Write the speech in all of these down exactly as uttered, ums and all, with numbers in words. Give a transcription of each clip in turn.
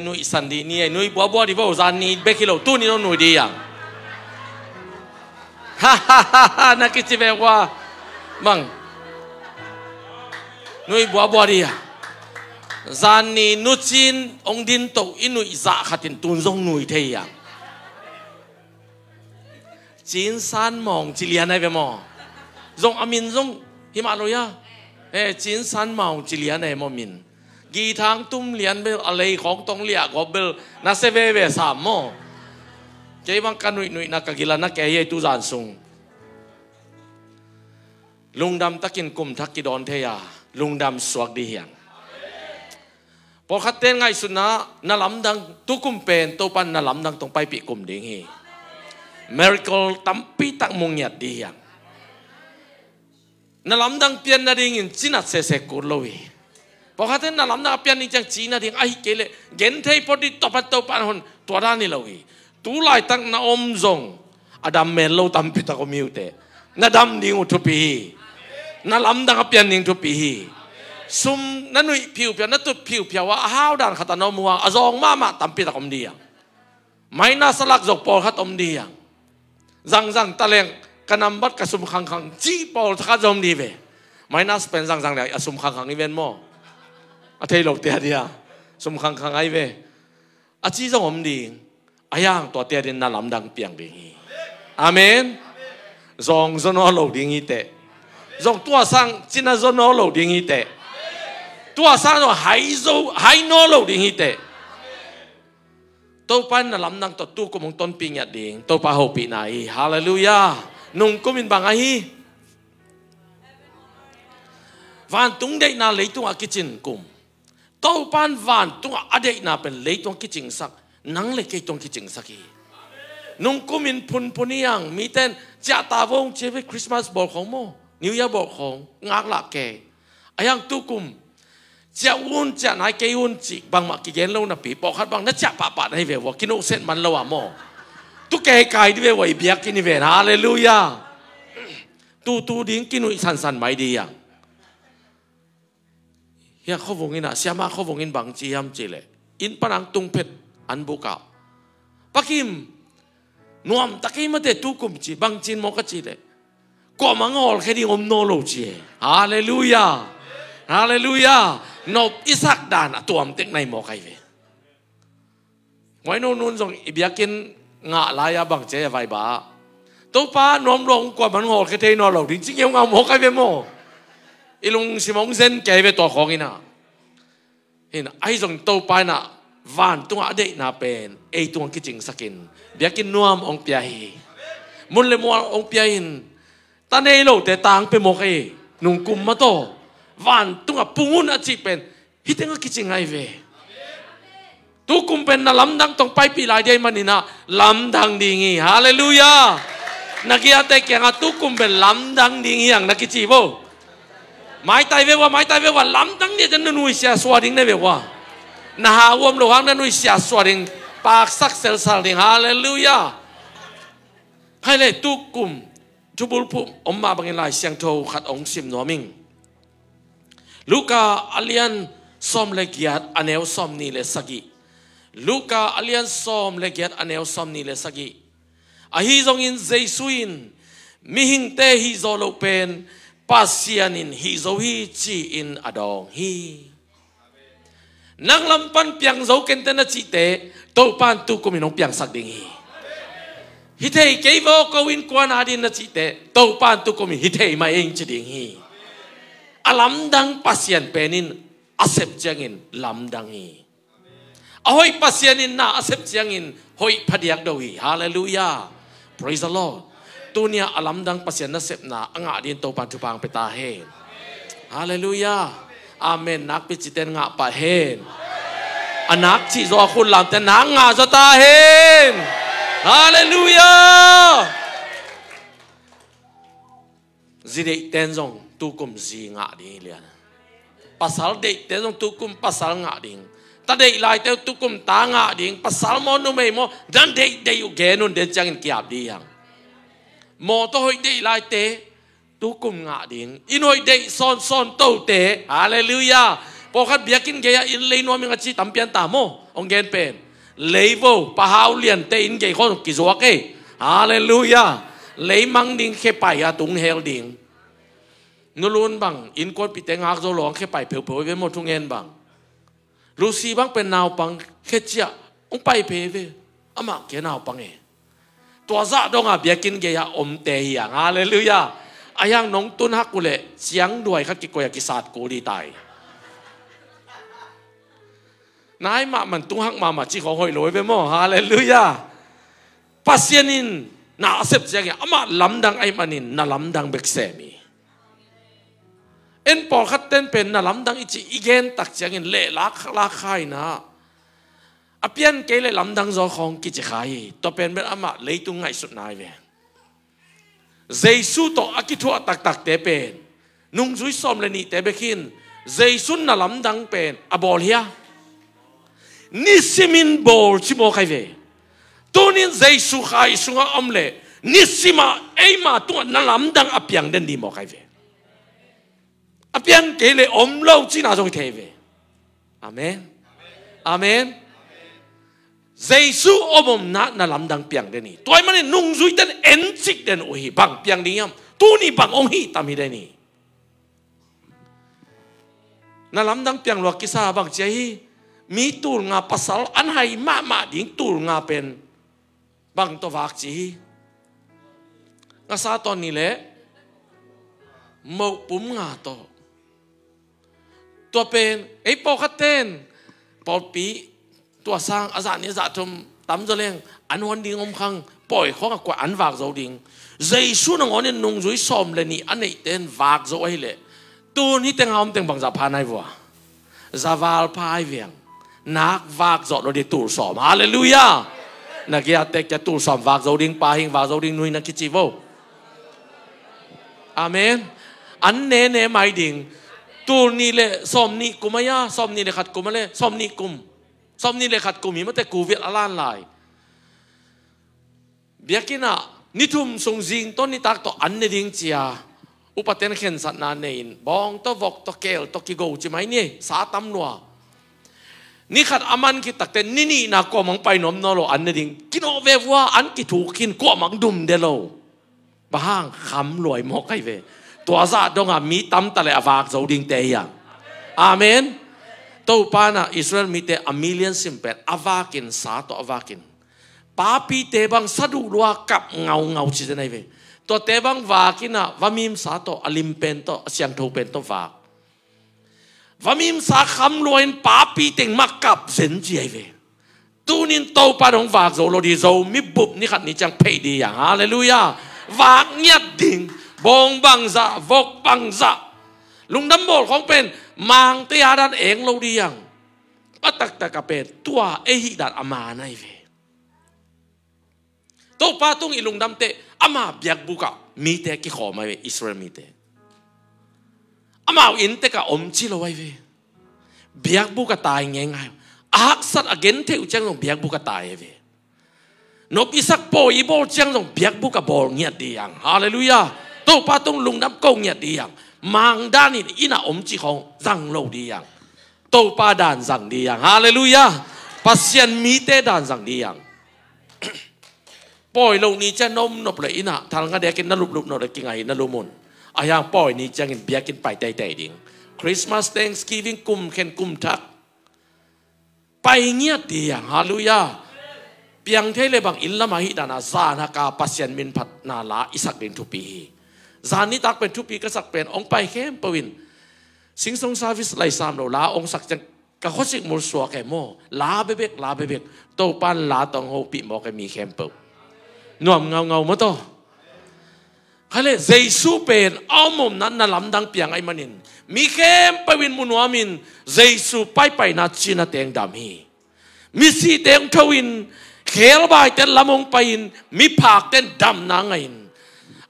nuihsan dih ni ei, nuih buabua dih vo, zan ni bek hi lo, tuni nong nuih dih hiang. Ha, ha, ha, ha, na kici ve ua. Mang. Nuih buabua dih hiang. Zan ni nucin ong din toh i nuih zah khat in tun zong nuih thei hiang. Cin San Maung ci lian ai ve maw? Zong a min zong hi mah lo hia. Eh, Cin San Maung ci lian ai maw min? Githang tum lian bel, a lei khawng tong liah gawp bel, na se veve sam maw? Kei bang ka nuihnuihna ka gila na kei hi ei tu zan sung. Lungdam takin kum thak kidawn thei a, lungdam suak dih hiang. Pawlkhat ten ngaihsutna, na lamdang, tukum pen Topa in na lamdang tawh paipih kum ding hi. Miracle tampi tak mu ngiat dih hiang. Na lamdang pian nadingin cinat sese kul lo hi. Pawlkhat ten na lamdang a pian ding ciang ci nading, ahih kei leh genthei phot dih, Topa, Topa hon, tua dan hi lo hi. Tu laitak na om zong a dam mel lo tampi tak om hi uh teh. Na dam ding uh thupi hi. Na lamdang a pian ding thupi hi. Sum na nuih phiuphia, na tut phiuphia uh a, a hau dan khat a na om uh a, a zawng mahmah tampi tak om dih hiang. Minus a lak zong pawlkhat om dih hiang. Zangzang taleng ka nambat ka sum khangkhang ci pawlkhat zong om dih ve. Minus pen zangzang le a sum khangkhang hi ven maw? A thei lote a dia. Sum khangkhang ai ve. A ci zong om ding. A hiang tuate a din na lamdang piang ding hi. Amen. Zong zaw nawn lo ding hi teh. Zong tua sang cina zaw nawn lo ding hi teh. Tua sang zong hai zo, hai nawn lo ding hi teh. Topa in na lamdang tawh tukum hong tonpih ngiat ding Topa hopihna hi. Halleluiah. Nungkum in bang ahi? Vantung deihna leitungah kicin kum. Topa in vantungah a deihna pen leitungah kicingsak, nang le kei tungah kicingsak hi. Nungkum in phunphun hi hang, mite in ciah ta vo hong ci ve, Christmas bawl khawng maw, New Year bawl khawng, ngak lah kei. A hiang tukum ciah un, ciah nai kei un cih bangmah kigen lo napi, pawlkhat bang na ciah pahpah na hi ve ua, kinuhset man lo a maw. Tu kei kai dih ve ua, i biakinn hi ven, halleluiah. Tutu ding kinuih sansan mai dih hiang. Hiah khuavung in ah, siamah khuavung in bang ci hiam cih leh, inn panang tung phet an buk ah, Pa Kim, nuam ta kei mate tukum ci, bang ci-in maw ka cih leh, kuamah hong hawlkhia ding om nawn lo ci e. Halleluiah. Halleluiah. Nop i sak dan a tuam tek nai maw kai ve. Huai no nun zong i biakinn ngah lai-a bang ci a vai ba, Topa, nuam lua hong kuamah hong hawlkhia thei nawn lo ding ci ngeungau maw kai ve maw. I lungsim hong zen kei ve tua khawng in ah. Hin, ahi zong Topa in ah vantungah a deihna pen ei tungah kicingsak in, biakinn nuam hong pia hi. Mun le mual hong pia in, ta nei lote tang pia mawk hi. Nungkum mah tawh vantungah pung un a cih pen hih tengah kicing ahi ve. Tukum pen na lamdang tawh paipih lai ding ahih manin ah lamdang ding hi. Halleluiah. Na giate kiangah tukum pen lamdang ding hi hang na kici vo. Maitai ve ua, maitai ve ua, lamdang ding a, na nuih siasua ding na ve ua. Na ha uam lo hang na nuih siasua ding, paksak selsal ding. Halleluiah. Khai le tukum thubulphuh om mah bangin Lai Siangtho khat hong sim nuam ing. Luka a lian sawm le giat a neu sawmnih le sagih. Luka a lian sawm le giat a neu sawmnih le sagih. Ahi zongin Jesu in, mihingte hih zawh loh pen Pasian in hih zo hi ci-in a dawng hi. Nang lam pan piang zo kei inteh na cihte, Topa in tukum in hong piangsak ding hi. Hi thei kei vo ko innkuan adingin na cihte, Topa in tukum in hi thei mah ing ci ding hi. A lamdang Pasian pen in a sep ciangin lamdang hi. A hoih Pasian in na a sep ciangin hoih phadiak do hi. Halleluiah. Praise the Lord. Tuni-ah a lamdang Pasian nasepna a ngah dingin Topa in thupha hong pia ta hen. Halleluiah. Amen. Nakpi cihte in ngah pah hen. A nak cih zaw a khut lamte in nak ngah zaw ta hen. Halleluiah. Zi deihte in zong tukum zi ngah ding hi lian. Pasal deihte in zong tukum pasal ngah ding. Ta deih laite uh tukum ta ngah ding. Pasal maw numei maw, na deihdeih uh gen un, den ciangin ki-ap ding hi hang. Mawtaw hoih deih laite tukum ngah ding. Inn hoih deih sawnsawn tote, halleluiah, Pawlkhat biakinn gei-ah inn lei nuam ing a ci tampian ta maw? Hong gen pen, lei vo, Pa Hau Lian te inn gei khawng kizuak ei. Halleluiah. Leimang ding khe pai a tung hel ding. Nu Lun bang innkuanpihte ngak zo lo ang khe pai pheupheu ve maw, thungen bang. Lucy bang pen naupang khe ciah hong pai phei ve. Amah kia naupang e. Tua zah donga biakinn gei-ah omte hi ang. Halleluiah. A hiang nong tun hak uh leh ciang duai khat kikoih a kisat kul dih tai. Nai mahmah tung hak mahmah cih khawng hoih lo ve maw. Halleluiah. Pasian in na a sep ciangin amah lamdang ahih manin na lamdang bek sem hi. En pawlkhat ten pen na lamdang i cih i gen tak ciangin lehlak lak kha in ah, a pian kei leh lamdang zaw khawng kici kha hi. Tua pen bel amah leitung ngaihsutna hi ve. Jesu tawh a kithuah taktakte pen nungzui sawm le nihte bek hi in, Jesu na lamdang pen a bawl hia? Nisimin bawl ci mawk ahi ve. Tunin Jesu kha i sungah om leh nisimah eima tungah na lamdang a piang den dih mawk ahi ve. A pian kei leh om lo cihna zong hi thei ve. Amen. Amen. Jesu om omna na lamdang piang den hi. Tua ahih manin nungzuite in encik den uh hi. Bang piang ding hiam? Tuni bang hong hih tam hi den hi. Na lamdang piang lua kisa bang ci a hi. Mi tul nga pasal an hai mahmah ding tul nga pen bang tawh vak ci hi. Ngasa tawh ni leh moh pum nga tawh. Tua pen ei pawlkhat ten pawlpi tua sang a zah nih a zah thum tamzaw leng an huan ding om khang, pawi khawng a kuai an vak zo ding. Jesu nangawnin nungzui sawm le nih a neihte in vak zo ahih leh tun hih teng a om teng bangzah pha nai vua? Za val pha ai viang. Nak vak zawh lo dih tul sawm. Halleluiah. Na giate kia tul sawm vak zo ding pa hing, vak zo ding nu hi na kici vo. Amen. An nene mai ding. Tul nih le sawm nih kum a ia, sawm nih le khat kum a le sawm nih kum. Sawm nih le khat kum hi mate covid a lan lai. Biakinn ah ni thum sung zing tawh nitak tawh an ne ding ci a upaten khensatna nei in bawng tawh vok tawh kel tawh kigo ci mai ni, sa tam lua. Ni khat a man khit takte ni nihna kuamah hong pai nuam nawn lo, an ne ding kinawh ve vua, an kithuk khin, kuamah hong dum de lo. Bang hang? Kham luai mawk ahi ve. Tua zah donga mi tamta le a vak zo dingte hi hang. Amen. Topa in ah Israel mite a million sim pen a vakin, sa tawh a vakin, papite bang sa duh lua kap ngaungau ci zen ahi ve. Tuate bang vakin ah vamim sa tawh, a lim pen tawh, a siangtho pen tawh vak. Vamim sa kham lua in papi teng mah kap zen ci ahi ve. Tunin Topa dong vak zo lo dih, Zomi bup ni khat ni ciang phei dih hang. Halleluiah. Vak ngiat ding. Bawng bangzah, vok bangzah, lungdam bawl khawng pen mangte a dan eng lo dih hang. A taktak a pen tua ei hih dan a man ahi ve. Topa tung i lungdamte ama biakbuk ah mite kikhawm ahi ve, Israel mite. Amau inntek ah om ci lo ahi ve. Biakbuk ah tai ngeingai. A haksat a gentheih uh ciang zong biakbuk ah tai ahi ve. Nop i sak pawi i bawl ciang zong biakbuk ah bawl ngiat dih hang. Halleluiah. Topa tung lungdam ko ngiat dih hang. Mang dan in inn ah om ci khawng zang lo dih hang. Topa dan zang dih hang. Halleluiah. Pasian mite dan zang dih hang. Pawi lo ni ciang na om nop le inn ah thalnga dekin na luplup nop le kingai na lum un. A hiang pawi ni ciangin biakinn pai teitei ding. Christmas, Thanksgiving, kum khen kum thak pai ngiat dih hang. Halleluiah. Piang thei le bang inn lam ah hih dan a zan hak a Pasian min phatna la i sak ding thupi hi. Zan nitak pen thupi ka sak pen hong pai khempeuh in Sing Song service lai sam lo la hong sak ciang ka khuasik mul suak e maw. La bebek, la bebek. Topa in la tawh hong hopih mawk e mi khempeuh. Nuam ngaungau maw taw. Kha le Jesu pen a om omna na lamdang piang ahih manin mi khempeuh in mu nuamin Jesu paipaina cina teng dam hi. Misite hong tho in, khebaite lam hong pai in, miphakte in damna ngah in,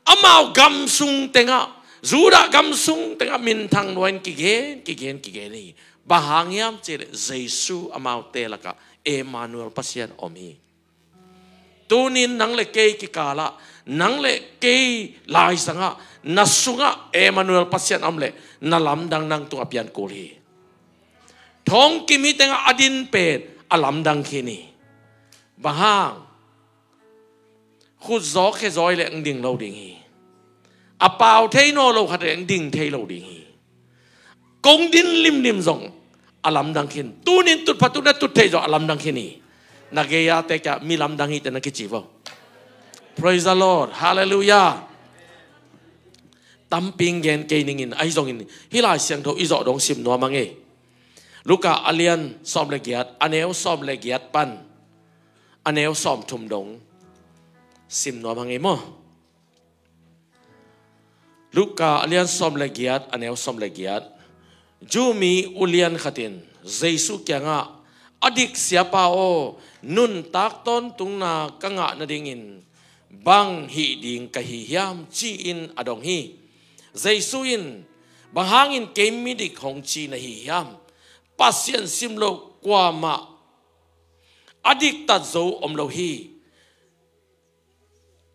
amau gam sung tengah, Judah gam sung tengah minthang lua in kigen, kigen, kigen hi. Bang hang hiam cih leh Jesu amaute lakah Emmanuel Pasian om hi. Tunin nang le kei kikalah, nang le kei laizangah, na sungah Emmanuel Pasian om leh na lamdang nang tungah pian kul hi. Thongkim hi tengah a din pen a lamdang khin hi. Bang hang? Khutzaw khezaw le ang ding lo ding hi. A pau thei nawn lo khat le ang ding thei lo ding hi. Kong din limlim zong a lamdang khin. Tunin tutpha tukna tut thei zong a lamdang khin hi. Na gei-a te kia mi lamdang hi te na kici vo. Praise the Lord. Hallelujah. Tampi gen kei ningin ahi zongin hih Lai Siangtho i zawh dong sim nuam a ngei. Luka a lian sawm le giat, a neu sawm le giat pan a neu sawm thum dong sim nuam a ngei maw? Luka a lian sawm le giat, a neu sawm le giat. Jew mi ulian khatin Jesu kiangah, "A dik Siapa aw, nuntak tawntungna ka ngah nadingin bang hih ding ka hi hiam?" ci-in a dong hi. Jesu in, "Bang hangin kei midik hong ci na hi hiam? Pasian simloh kuamah a diktat zo om lo hi."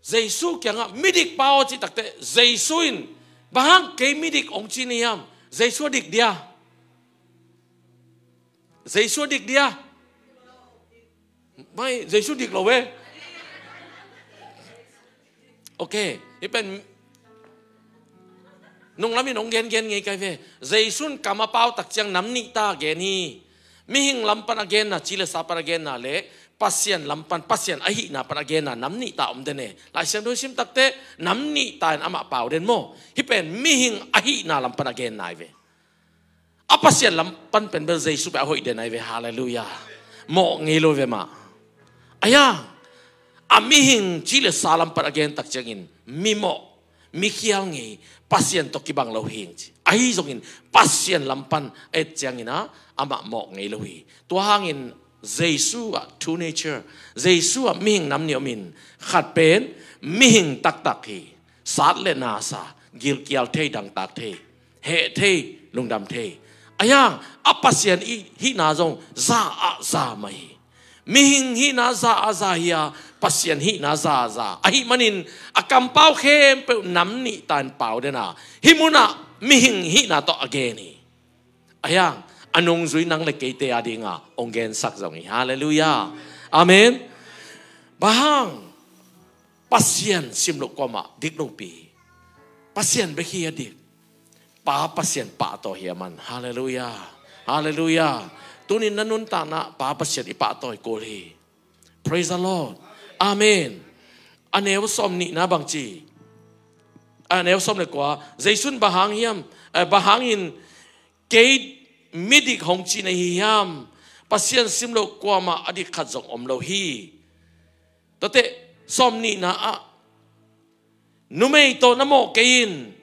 Jesu kiangah midik pa aw cih takte Jesu in, "Bang hang kei midik hong ci ni hiam?" Jesu a dik dia? Jesu a dik dia? Mai, Jesu dik lo ve. Ok, hih pen nunglamin hong gengen ngei kai ve. Jesu in kam a pau tak ciang nam nih ta gen hi. Mihing lam pan a genna, ci le sa pan a genna le Pasian lam pan, Pasian ahihna pan a genna nam nih ta om den e. Lai Siangtho sim takte nam nih ta in amah pau den maw? Hih pen mihing ahihna lam pan a genna hi ve. A Pasian lam pan pen bel Jesu pen a hoih den ahi ve. Halleluiah. Mawh ngei lo ve mah. Ahi a, a mihing ci le sa lam pan a gen tak ciangin mi mawh, mi khial ngei, Pasian tawh kibang lo hing ci. Ahi zongin Pasian lam pan a et ciangin a, amah mawh ngei lo hi. Tua hangin Jesu ah two nature, Jesu ah mihing nam nih om in, khat pen mihing taktak hi, sat le nasa, gilkial thei, dangtak thei, heh thei, lungdam thei. Ahi hang a Pasian i hihna zong za ah za mah hi. Mihing hihna za ah za hi a, Pasian hihna za ah za. Ahih manin a kampau khempeuh nam nih ta in pau den a, hih munah mihing hihna tawh a gen hi. Ahi hang a nungzui nang le keite a dinga hong gensak zong hi. Halleluiah. Amen. Bang hang? Pasian simloh kuamah dik lopi. Pasian bek hi a dik. Pa Pasian pahtawi hi a man. Halleluiah. Halleluiah. Tunin na nuntakna Pa Pasian i pahtawi kul hi. Praise the Lord. Amen. A neu sawm nihna bang ci? A neu sawm le kua. Jesu in bang hang hiam, eh, bang hangin kei midik hong ci na hi hiam? Pasian simloh kuamah a dik khat zong om lo hi. Tuate sawm nihna ah, numei tawh na mawh kei in,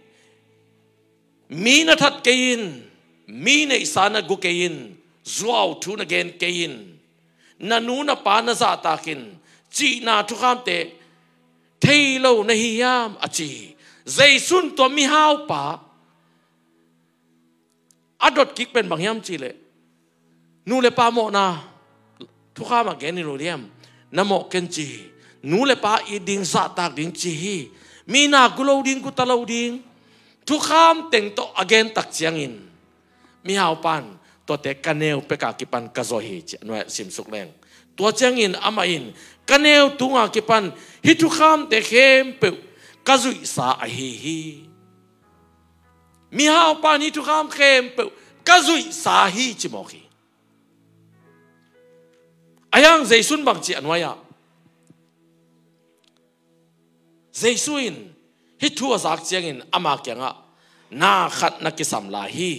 mi na that kei in, mi neihsa na gu kei in, zuau thu na gen kei in, na nu na pa na zahtak in, cihna thukhamte thei lo na hi hiam, a ci hi. Jesu in tua mihaupa a dot kik pen bang hiam cih leh, nu le pa mawhna thukham ah gen hi lo diam? Na mawh ken ci hi. Nu le pa it ding, zahtak ding ci hi. Mi na gu lo ding, gu ta lo ding. Thukham teng tawh a gen tak ciangin mihaupa in, tuate ka neu pek a kipan ka zawi hi ci a, nuai ah simsuk leng. Tua ciangin amah in, ka neu tung a kipan hih thukhamte khempeuh ka zuihsa ahi hi. Mihaupa in hih thukham khempeuh ka zuihsa hi ci mawk hi. Ahi hang Jesu in bang ci a nuai ah? Jesu in hih thu a zak ciangin ama kiangah, na khat na kisam lai hi.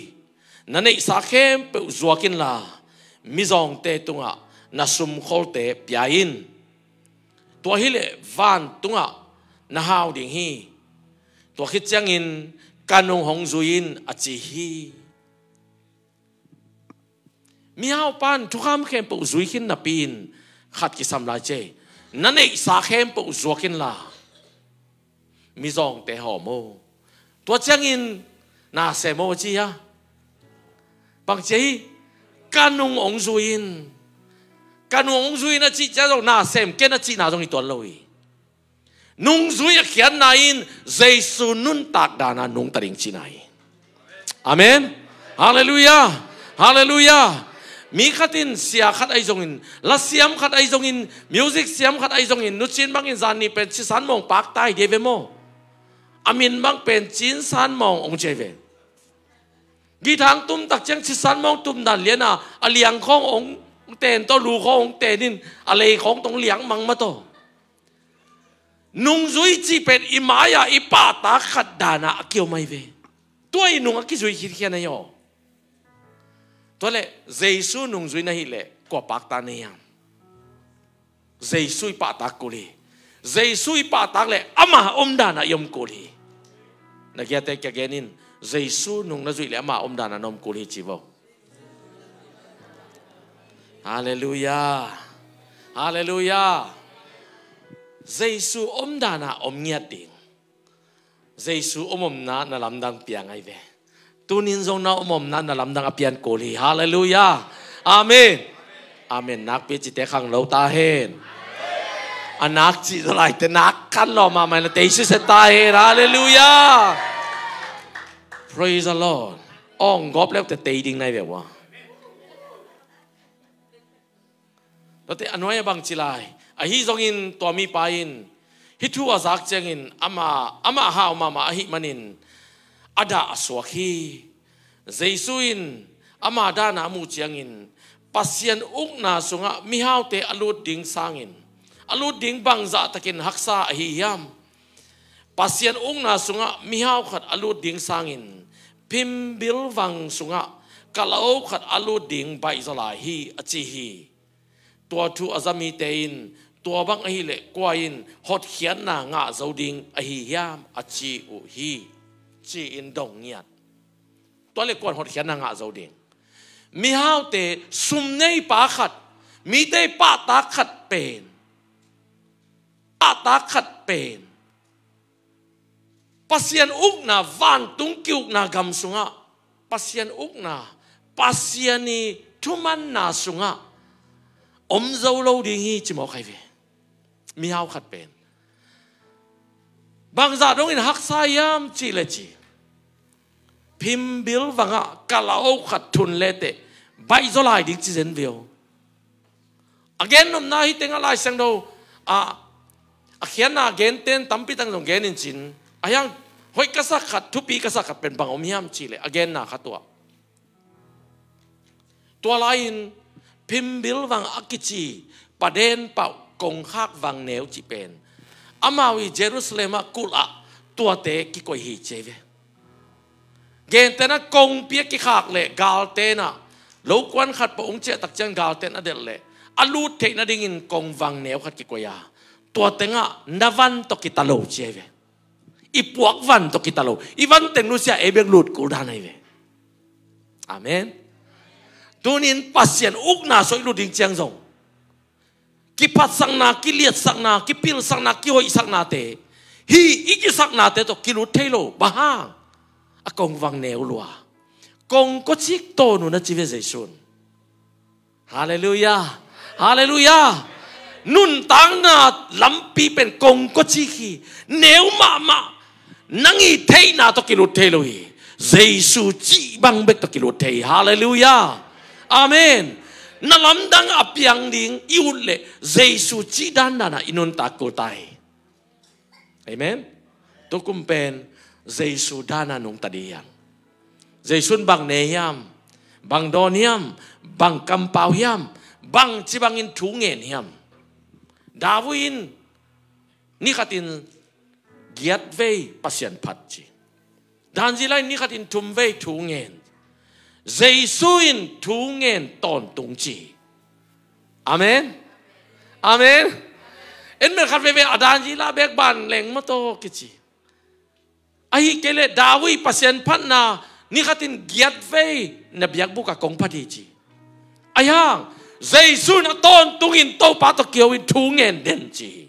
Na neihsa khempeuh zuak inla, mizawngte tungah na sumkholte pia in. Tua hileh vantungah na hau ding hi. Tua khit ciangin ka nung hong zui in, a ci hi. Mihaupa in thukham khempeuh zui khin napi in khat kisam lai ci. Na neihsa khempeuh zuak inla, mizawngte hawm o. Tua ciangin na sem o a ci a. Bang ci hi? Ka nung hong zui in. Ka nung hong zui in a cih ciang zong na sem ken a cihna zong hi tuan lo hi. Nungzui a khiatna in Jesu nuntak dana nungta ding cihna hi. Amen. Halleluiah. Halleluiah. Mi khat in sia khat ahi zongin, lasiam khat ahi zongin, music siam khat ahi zongin, nucin bangin zan ni pen Chin San Mawng pakta hi dih ve maw? A min bang pen Chin San Mawng hong ci hi ve. Guitar tum tak ciang Chin San Mawng tum dan lian a, a liang khawng hong ten tawh, lu khawng hong ten in, a lei khawng tawh hong liang mang mah tawh. Nungzui cih pen i mai-ah i pahtak khat dan ah a kiom ahi ve. Tua i nung a kizui khitkhian ahi aw. Tua leh Jesu nungzui na hih leh kua pakta na hiam? Jesu i pahtak kul hi. Jesu i pahtak leh ama omdan ah i om kul hi. Na kiate kia gen in, Jesu nung na zuih leh ama omdan ah na om kul hi ci vo. Halleluiah. Halleluiah. Jesu omdan ah om ngiat ding. Jesu omomna na lamdang piang ahi ve. Tunin zong na omomna na lamdang a pian kul hi. Halleluiah. Amen. Amen. Nakpi cite khang lo ta hen. A nak cih zaw laite nak khan lawh mahmah in a tei siset ta hen. Halleluiah. Praise the Lord. Ong gawp leute tei ding nai ve ua. Tuate a nuai a bang ci lai. Ahi zongin tua mipa in hih thu a zak ciangin ama, ama hau mahmah ahih manin a dah a suak hi. Jesu in ama dan a a muh ciangin Pasian ukna sungah mihaute a lut ding sangin a lut ding bangzah takin haksa ahi hiam? Pasian ukna sungah mihau khat a lut ding sangin phimbil vang sungah kalauk khat a lut ding baihzaw lai hi a ci hi. Tua thu a za mite in tua bang ahih leh kua in hotkhiatna ngah zo ding ahi hiam a ci uh hi, ci-in dong ngiat. Tua leh kua in hotkhiatna ngah zo ding? Mihaute sum neipa khat, mite pahtak khat pen, pahtak khat pen Pasian ukna, vantung ki-ukna gam sungah Pasian ukna, Pasian i thumanna sungah om zo lo ding hi ci mawk ahi ve. Mihau khat pen bangzah dongin haksa hiam cih leh ci, phimbil vangah kalauk khat thun leteh baihzaw lai ding ci zen veu. A gen nopna hih tengah Lai Siangtho a, a khiatna genten tampi tang zong gen in cin, a hiang hoih ka sak khat, thupi ka sak khat pen bang om hiam cih leh a genna khat uh ah, tua lai-in phimbil vang a kici paden pauh kongkhak vang neu cih pen amau i Jerusalem ah kulh ah tuate kikoih hi ci hi ve. Gentehna kongpi a kikhak leh galtehna lokuan khat peuh hong ciahtak ciang galtehna delh leh a lut theih nadingin kong vang neu khat kikoih a, tua tengah na van tawh kita lo ci hi ve. I puak van tawh kita lo. I van teng nusia ei bek lut kul dan ahi ve. Amen. Tunin Pasian ukna soi lut ding ciang zong kiphatsakna, kiliatsakna, kipilsakna, kihoihsaknate, hih i kisaknate tawh kilut thei lo. Bang hang? A kong vang neu lua. Kong kawcik tawn un a ci ve Jesu'n. Halleluiah. Halleluiah. Nuntakna lampi pen kong kawcik hi. Neu mahmah. Nang i theihna tawh kilut thei lo hi. Jesu cih bang bek tawh kilut thei hi. Halleluiah. Amen. Na lamdang a piang ding i ut leh Jesu cih dandan ah i nuntak kul ta hi. Amen. Tukum pen Jesu dan a nungta dih hiam? Jesu'n bang ne hiam? Bang dawn hiam? Bang kampau hiam? Bangci bangin thu ngen hiam? David in ni khatin giat vei Pasian phat ci. Daniela in ni khatin thum vei thu ngen. Jesu in thu ngen tawntung ci. Amen. Amen. En mel khat veve a Daniela bek ban leng maw taw kici. Ahi kei leh David Pasian phatna ni khatin giat vei na biakbuk ah kong phat hi ci. Ahi hang Jesu in a tawntungin Topa tawh kio in thu ngen den ci hi.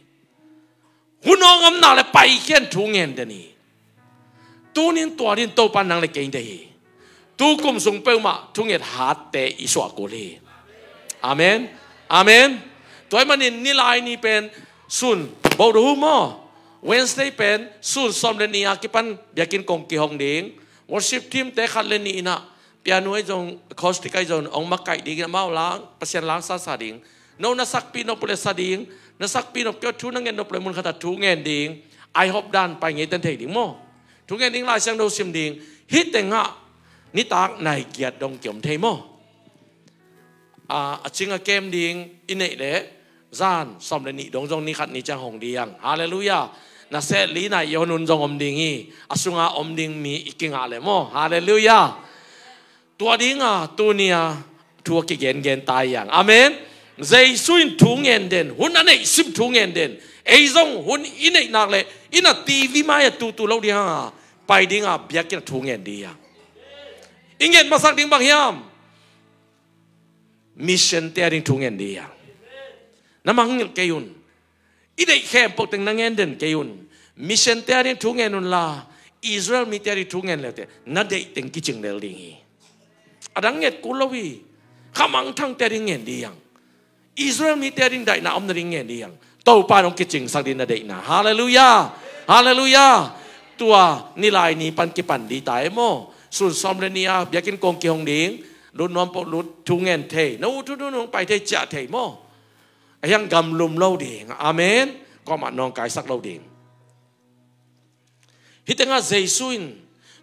Hun awng om nak leh paikhia in thu ngen den hi. Tunin tua din Topa nang leh kei deih hi. Tukum sung peuhmah thunget hatte i suah kul hi. Amen. Amen. Tua ahih manin nilai ni pen sun bodohu maw, Wednesday pen sun sawm leh nih a kipan biakinn kong kihong ding. Worship team te khat leh nih in ah Piano ahi zong, acoustic ahi zong, hong makaih ding, amau lang, Pasian lang sasa ding. No na sakpih nop uh leh sa ding, na sakpih nop kei uh, thu na ngen nop uh leh mun khat ah thu ngen ding. I hope dan pai ngei ten thei ding maw. Thu ngen ding, Lai Siangtho sim ding. Hih tengah nitak nai giat dong kiom thei maw. A, a cing a kem ding i neih leh, zan sawm le nih dong zong ni khat ni ciang hong ding. Halleluiah. Na set li nai i hon un zong om ding hi. A sunga om ding mi i kingah leh maw. Halleluiah. Tua dinga tuni-a thu a kigengen ta hi hang. Amen. Jesu in thu ngen den, hun a neih sim thu ngen den. Ei zong hun i neih nak leh, i na TV mai-ah tutu lo ding hang a, pai dinga biakinn ah thu ngen ding hi hang. I ngen masak ding bang hiam? Mission te a ding thu ngen ding hi hang. Na mangngilh kei un. I deih khempeuh teng na ngen den kei un. Mission te a ding thu ngen un la, Israel mite a ding thu ngen le uh teh, na deih teng kicing lel ding hi. A dang nget kul lo hi. Kha mangthangte a ding ngen ding hi hang. Israel mite a ding daihna om nading ngen ding hi hang. Topa in hong kicingsak ding na deihna. Halleluiah. Halleluiah. Tua nilai ni pan kipan ding ta e maw. Sun sawm le nih a biakinn kong kihong ding. Lut nuam peuh lut, thu ngen thei. Na ut hun hun hong pai thei, ciah thei maw. A hiang gamlum lo ding. Amen. Kuamah nawngkaisak lo ding. Hih tengah Jesu in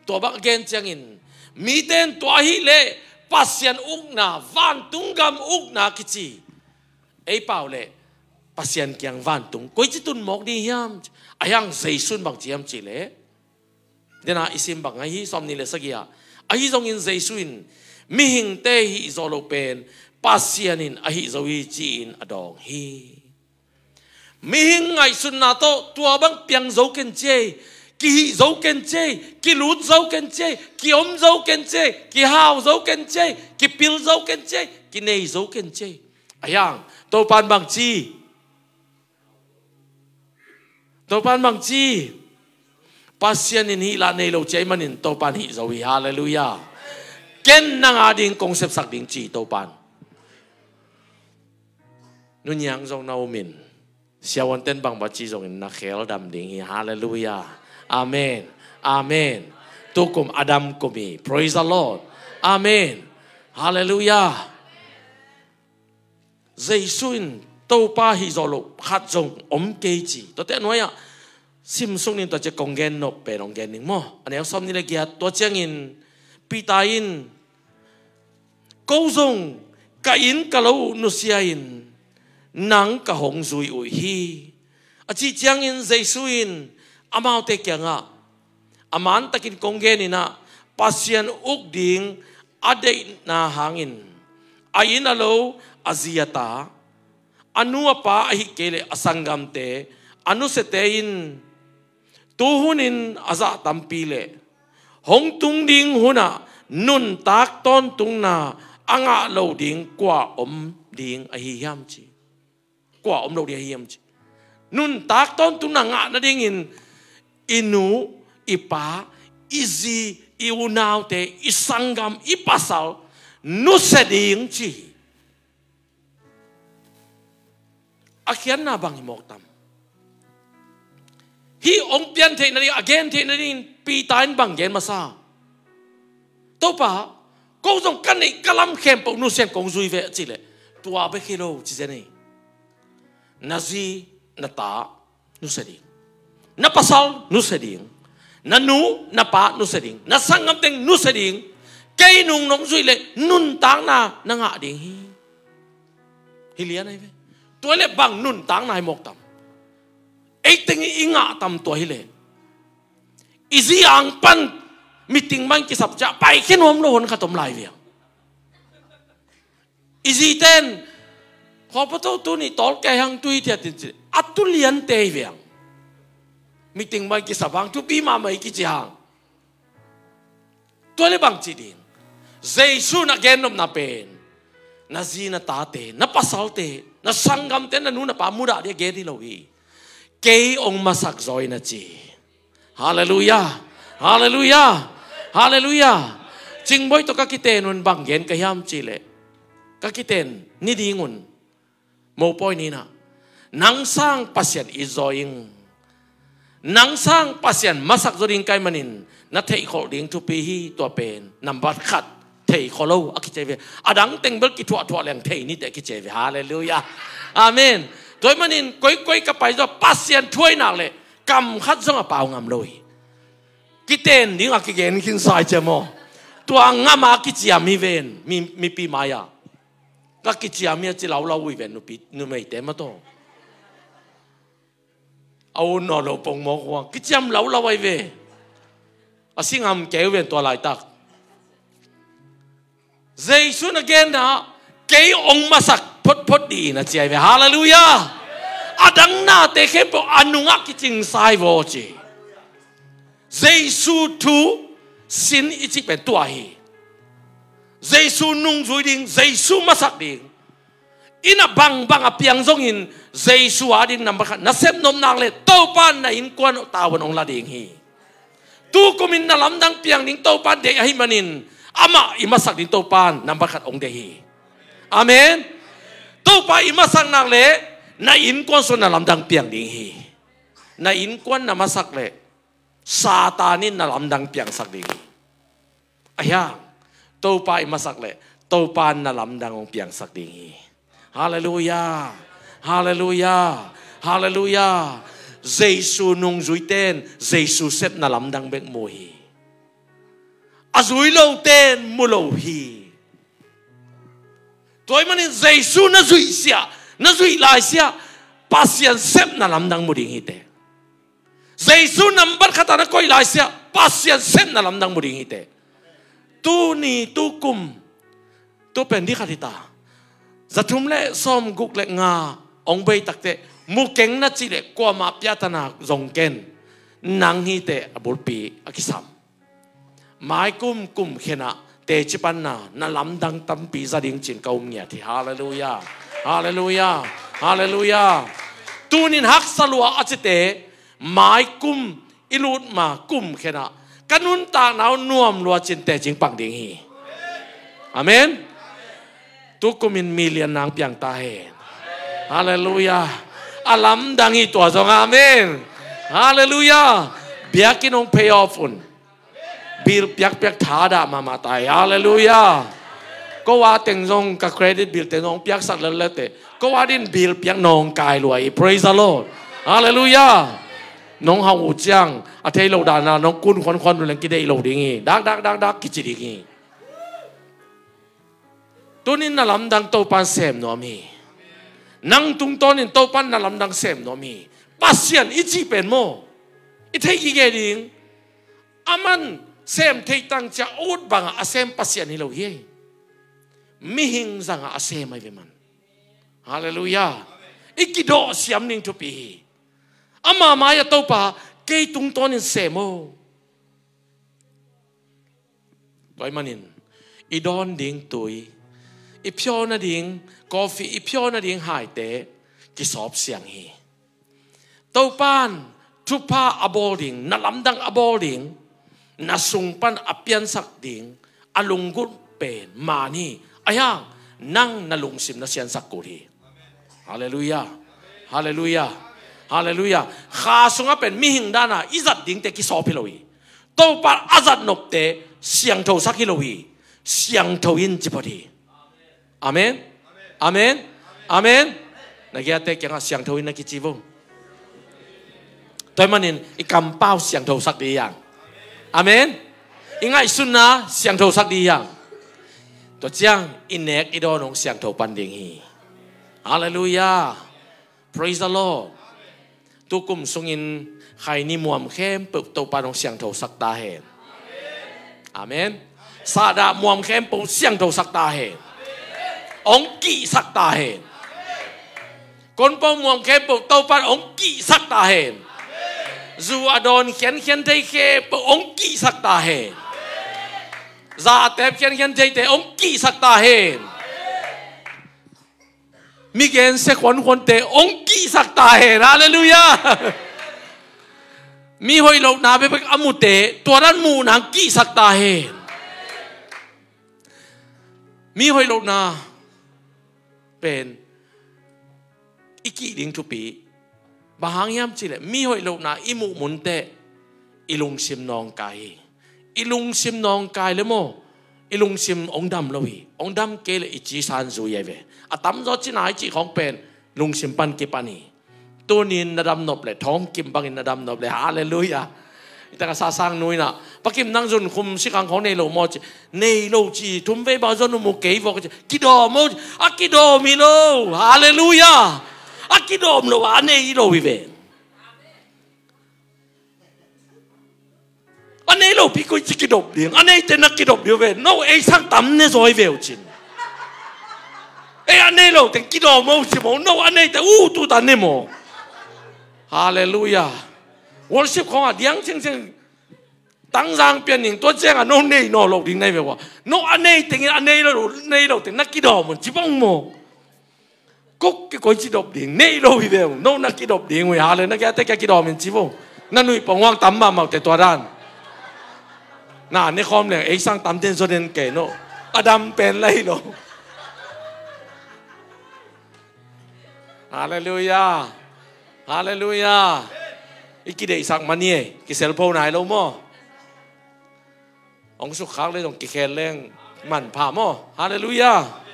tua bang a gen ciangin, mite in tua ahih leh Pasian ukna, vantung gam ukna kici, ei pau leh Pasian kiang vantung koici tun mawk ding hiam? A hiang Jesu in bang ci hiam cih leh, dena i sim bang ahi, sawm nih le sagih ah, ahi zongin Jesu in, mihingte hih zawh loh pen Pasian in a hih zo hi, ci-in a dawng hi. Mihing ngaihsutna tawh tua bang piang zo ken ci ei, kihih zo ken ci ei, kilut zo ken ci ei, kiom zo ken ci ei, kihau zo ken ci ei, kipil zo ken ci ei, kinei zo ken ci ei. A hiang, Topan bang ci? Topan bang ci? Pasian in hih lah nei lo ci ahih manin Topan hih zo hi. Halleluiah. Ken nang a ding kong sepsak ding ci Topan. Nuniang zong na um in, siavuanten bang va ci zongin na khel dam ding hi. Halleluiah. Amen. Amen. Tukum a dam kum hi. Praise the Lord. Amen. Halleluiah. Jesu in Topa hih zawh loh khat zong om kei ci. Tuate a nuai-ah simsuk ning, tua ciang kong gen nop pen hong gen ning maw. A neu sawm nih le giat, tua ciangin Peter in, ko zong ka inn ka lo uh nusia in nang ka hong zui uh hi, a cih ciangin Jesu in amaute kiangah, a mantakin kong gen in ah, Pasian uk ding a deihna hangin a inn a lo, a zi a ta, a nu a pa ahih kei leh a sanggamte, a nusiate in tu hunin a zah tampi leh hong tung ding hunah nuntak tawntungna a ngah lo ding kua om ding ahi hiam ci. Kua om lo ding ahi hiam ci. Nuntak tawntungna ngah nadingin i nu, i pa, i zi, i unaute, i sanggam, i pasal nusia ding ci hi. A khiatna bang hi mawk tam? Hih hong pian theih nading, a gen theih nadingin Peter in bang gen masa? Topa, ko zong ka neih ka lam khempeuh nusia in kong zui ve, a cih leh, tua bek hi lo ci zen hi. Na zi, na ta nusia ding, na pasal nusia ding, na nu na pa nusia ding, na sanggam teng nusia ding. Kei nung nong zuih leh nuntakna na ngah ding hi. Hi lian ahi ve. Tua leh bang nuntakna hi mawk tam? Ei teng i ngah tam tua hi leh. I zi ang pan meeting bang kisap ciang paikhia nuam lo hon khat om lai viang. I zite in, khawpato tuni tawlkei hang tui thiat in ci, a tu liante hi viang. Meeting mai kisap hang, thupi mahmah hi kici hang. Tua leh bang ci ding? Jesu in a gen nopna pen, na zi na tate, na pasalte, na sanggamte, na nu na pa mudah ding a gen hi lo hi. Kei hong masak zaw in a ci. Halleluiah. Halleluiah. Halleluiah. Cingbuai tawh ka kiten un bang gen ka hiam cih leh, ka kiten ni ding un, mopawi ni-in ah, nang sang Pasian it zaw ing. Nang sang Pasian masak zaw ding ka hih manin na theihkholh ding thupi hi. Tua pen nambat khat. thei kholo a kici ve. A dang teng bel kithuahthuah leng thei nite a kici ve. Halleluiah. Amen. Tua ahih manin koikoi ka pai zong Pasian thu ahih nak leh kam khat zong a pau ngam lo hi. Kiten ding a kigen khin sa hi cia maw. Tua ngam a kiciam hi ven, mi, mipi mai-ah. Ka kiciam hi a ci laulau uh hi ven, nupi, numeite maw taw. A ut nawn lo pongmawk uh a kiciam laulau ahi ve. A si ngam kei uh ven tua laitak. Jesu in a genna, kei hong masak photphot dih in a ci ahi ve. Halleluiah. A dang nate khempeuh a nungah kicingsa hi vaw ci. Jesu thu sin i cih pen tua hi. Jesu nungzui ding, Jesu masak ding. Inn ah bangbang a piang zongin Jesu ading nambat khat na sep nop nak leh Topa in na innkuan tavuan hong la ding hi. Tukum in na lamdang piang ding Topa in deih ahih manin amah i masak ding Topa in nambat khat hong deih hi. Amen. Topa i masak nak leh na innkuan sung na lamdang piang ding hi. Na innkuan na masak leh Satan in na lamdang piangsak ding hi. Ahi hang Topa i masak leh Topa in na lamdang hong piangsak ding hi. Halleluiah. Halleluiah. Halleluiah. Jesu nungzuite in Jesu sep na lamdang bek mu hi. A zui lote in mu lo hi. Tua ahih manin Jesu na zuih siah, na zuih lai siah Pasian sep na lamdang mu ding hi teh. Jesu nambat khat ah na koih lai siah Pasian sep na lamdang mu ding hi teh. Tuni tukum, tu pen di khat hi ta. Zathum le sawmguk le nga hong bei takteh mu keng na cih leh kuamah piahtana zong ken. Nang hi teh a bulpi a kisam. Maikum kum khenah teci panna na lamdang tampi za ding cin ka um ngiat hi. Halleluiah. Halleluiah. Halleluiah. Tunin haksa lua a cite maikum i lut ma kum khenah ka nuntakna uh nuam lua cin tecing pang ding hi. Amen. Tukumin million nang piang ta hen. Halleluiah. A lamdang hi tua zong. Amen. Halleluiah. Biakinn hong pay off un. Bill piakpiak thadah mahmah ta hi. Halleluiah. Ko a teng zong ka credit bill teng zong piaksak lelete. Ko a din bill piak nawngkai lua hi. Praise the Lord. Halleluiah. Nong hau uh ciang a thei lo dana nong kun khuankhuan uh leng kideih lo ding hi. Dak dak dak dak kici ding hi. Tunin na lamdang Topan sem nuam hi. Nang tungtawnin Topan na lamdang sem nuam hi. Pasian i cih pen maw, i theih i geh ding. Aman sem theih tang cia ut bangah a sem Pasian hi lo hi. Mihing zangah a sem ahi ve man. Halleluiah. I kidawh siam ning thupi hi. Ama mai-ah Topa kei tungtawnin sem o. Tua ahih manin i dawn ding tui, i phiawna ding coffee, i phiawna ding haite kisawp siang hi. Topan thupha a bawl ding, na lamdang a bawl ding, na sung pan a piansak ding a lunggulh pen man hi. Ahi hang nang na lungsim na siansak kul hi. Halleluiah. Halleluiah. Halleluiah. Kha sungah pen mihing dana i zat dingte kisawp hi lo hi. Topa a zat nopte siangthosak hi lo hi. Siangtho in ci phot hi. Amen. Amen. Amen. Na giate kiangah siangtho in na kici vo. Tua ahih manin i kampau siangthosak dih hi hang. Amen. I ngaihsutna siangthosak dih hi hang. Tua ciang i nek i dawn hong siangtho pan ding hi. Halleluiah. Praise the Lord. Tukum sungin khaini muam khempeuh Topan hong siangthosak ta hen. Amen. Sahdah muam khempeuh siangthosak ta hen. Hong kihsak ta hen. Konpau muam khempeuh Topan hong kihsak ta hen. Zu a dawn khiankhian thei khempeuh hong kihsak ta hen. Za a tep khiankhian theite hong kihsak ta hen. Mi gensia khuankhuante hong kihsak ta hen. Halleluiah. Mi hoih lohna bekbek a mute tua dan muhna hong kihsak ta hen. Mi hoih lohna pen i kih ding thupi. Bang hang hiam cihleh mi hoih lohna i muh munteh i lungsim nawngkai hi. I lungsim nawngkai le maw, I lungsim hong dam lo hi. Hong dam kei leh i cisan zui ahi ve. A tamzaw cina i cih khawng pen lungsim pan kipan hi. Tunin na dam nop leh, thawm kim bangin na dam nop leh. Halleluiah. I tak a sasang nu in ah, "Pa Kim, nang zunkhum sikang khawng nei lo maw?" ci. "Nei lo," ci. "Thum vei bang zon uh mu kei vok," ci. "Kidawm maw?" ci. "A kidawm hi lo." Halleluiah. A kidawm lo a, a nei hi lo hi ve. A nei lopi koi ci kidop ding. A neite na kidop ding uh ve. No ei sang tam ne zaw hi ve uh cin. Ei a nei lo teng kidop maw ci maw. No a neite uh tu ta ne maw. Halleluiah. Worship khawng a diang ciangciang tangzang pian ning, tua ciang a no nei nawn lo ding na hi ve ua. No a nei tengin a nei lo, nei lo teng na kidop maw ci bang maw. Kuk kikoi ci dop ding, nei lo hi ve uh. No na kidop ding uh hi. Hale, na kiate kia kidawm in ci vo. Na nuih pong huang tam mahmah uh teh tua dan. Na ne khawm leng ei sang tam ten zaw den kei no. A dam pen lai lo. Halleluiah. Halleluiah. I kideihsak man hi ei. Kiselpho nai lo maw. Hong sukkhak leh zong kikhel leng manpha maw. Halleluiah.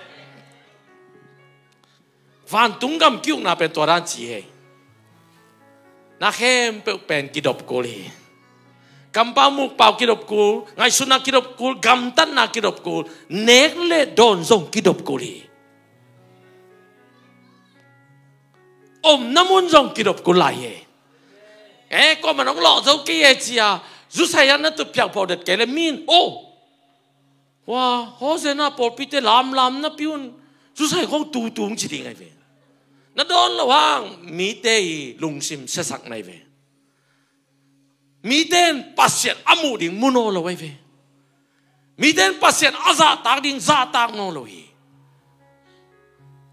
Vantung gam ki-ukna pen tua dan ci hi. Na khempeuh pen kidop kul hi. Kampau mukpau kidop kul, ngaihsutna kidop kul, gamtatna kidop kul, nek le dawn zong kidop kul hi. Omna mun zong kidop kul lai hi. Eh, kuaman hong lawh zo kei e ci a, zusai a na tut piak phawh det kei leh min, oh, hua, Hosanna pawlpite lamlam na piun, zusai khawng tutung ci ding ahi ve. Na dawn lo hang, mite i lungsim siasak na hi ve. Mite in Pasian a muh ding mu nawn lo ahi ve. Mite in Pasian a zahtak ding zahtak nawn lo hi.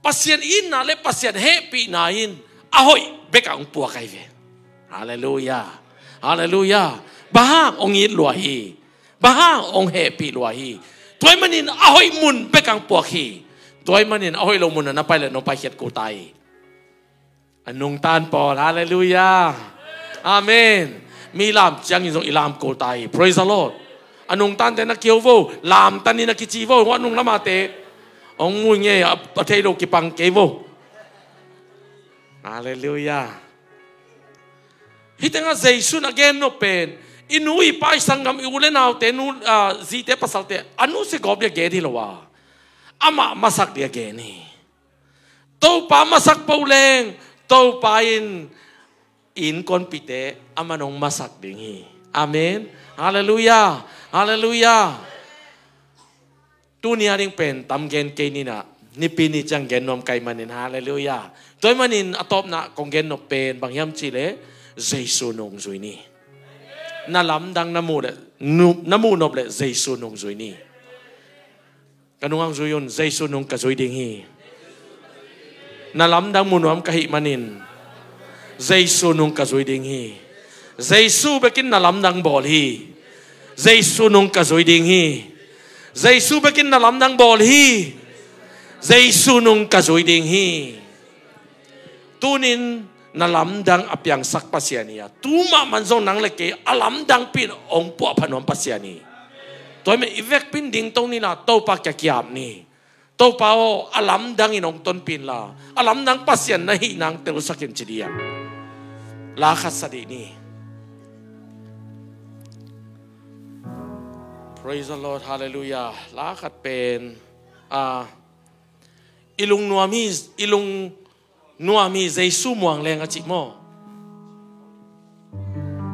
Pasian itna le Pasian hehpihna in a hoih bek a hong puak ahi ve. Halleluiah. Halleluiah. Bang hang hong it lua hi. Bang hang hong hehpih lua hi. Tua ahih manin a hoih mun bek a hong puak hi. Tua ahih manin a hoih lo mun ah na pai leh nong paikhiat kul ta hi. A nungtan pawl, halleluiah. Amen. Mi lam ciangin zong i lam kul ta hi. Praise the Lord. A nungtante na kiho vo, lamtan in na kici vo, hua nung lamate. Hong mui ngei a, a thei lo kipang kei vo. Halleluiah. Hih tengah Jesu in a gen nop pen, i nu i pa i sanggam i u le naute, nu, ah, zite pasalte, a nusia gawp ding a gen hi lo a, amah masak ding a gen hi. Topa masak peuh leng, Topa in innkuanpihte aman hong masak ding hi. Amen. Halleluiah. Halleluiah. Tuni a ding pen tam gen kei ni in ah, Nipi ni ciang gen nuam ka hih manin, halleluiah. Tua ahih manin a tawpna kong gen nop pen bang hiam cih leh, Jesu nung zui ni. Na lamdang na muh leh, nu-, na muh nop leh Jesu nung zui ni. Ka nung hong zui un, Jesu nung ka zui ding hi. Na lamdang mu nuam ka hih manin, Jesu nung ka zui ding hi. Jesu bekin na lamdang bawl hi. Jesu nung ka zui ding hi. Jesu bekin na lamdang bawl hi. Jesu nung ka zui ding hi. Tunin na lamdang a piangsak Pasian hi a, tu mahmah zong nang le kei a lamdang pen hong puahphat nuam Pasian hi. Tua ahih manin i vekpi in dingto ni la, Topa kiang kiap ni. Topa aw, a lamdang in hong tonpih in la, a lamdang Pasian na hih nang telsak in ci ding a, la khat sa dih ni. Praise the Lord. Halleluiah. La khat pen, ah, i lungnuam hi, i lungnuam hi Jesu muang leng a cih maw.